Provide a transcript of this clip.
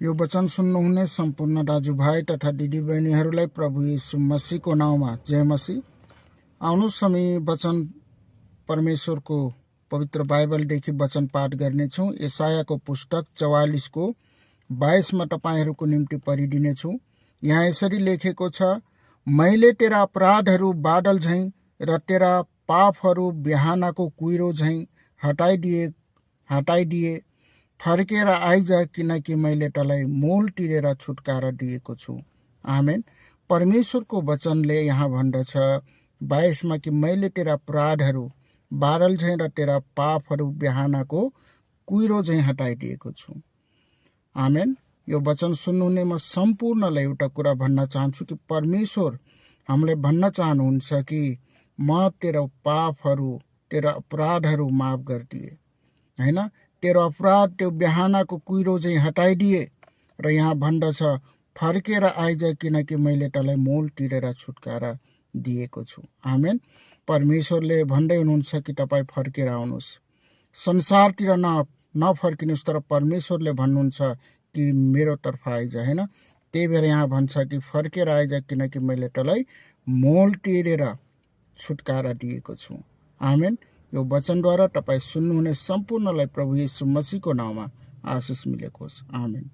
यो वचन सुन्नुहुने सम्पूर्ण दाजुभाइ तथा दिदीबहिनीहरूलाई प्रभु येशू मसीहको नाउँमा जय मसीह। आउनुहोस् हामी वचन परमेश्वरको पवित्र बाइबलदेखि वचन पाठ गर्नेछौँ। यशायाको पुस्तक 44 को 22 मा तपाईहरूको निम्ति पढिदिनेछु। यहाँ यसरी लेखेको छ, मैले तेरा अपराधहरू बादल झैं र तेरा पापहरू बिहानको कुहिरो झैं हटाइदिए। फर्केर आइज, किनकि मैले तँलाई मोल तिरेर छुटकारा दिएको छु। आमेन। परमेश्वरको वचनले यहाँ भन्दछ 22 मा कि मैले तेरा अपराधहरू बादल झैं र तेरा पापहरू बिहानको कुहिरो झैं हटाइदिएको छु। आमेन। यो वचन सुन्नुहुने म सम्पूर्णलाई एउटा कुरा भन्न चाहन्छु कि परमेश्वर हामीले भन्न चाहनुहुन्छ कि म तेरो पापहरू तेरा अपराधहरू माफ गरिदिए, हैन। तेरो अपराध त्यो बिहानको कुहिरो चाहिँ हटाइदिए र यहाँ भन्दछ फर्केर आइज, किनकि मैले तँलाई मोल तिरेर छुटकारा दिएको छु। आमेन। परमेश्वरले भन्दै हुनुहुन्छ कि तपाईँ फर्केर आउनुहोस्, संसारतिर नफर्किनुहोस्, तर परमेश्वरले भन्नुहुन्छ कि मेरो तर्फ आइज, हैन। त्यही भएर यहाँ भन्छ कि फर्केर आइज, किनकि मैले तँलाई मोल तिरेर छुटकारा दिएको छु। आमेन। यो वचनद्वारा तपाईँ सुन्नुहुने सम्पूर्णलाई प्रभु येशू मसीहको नाउँमा आशिष मिलेको होस्। आमेन।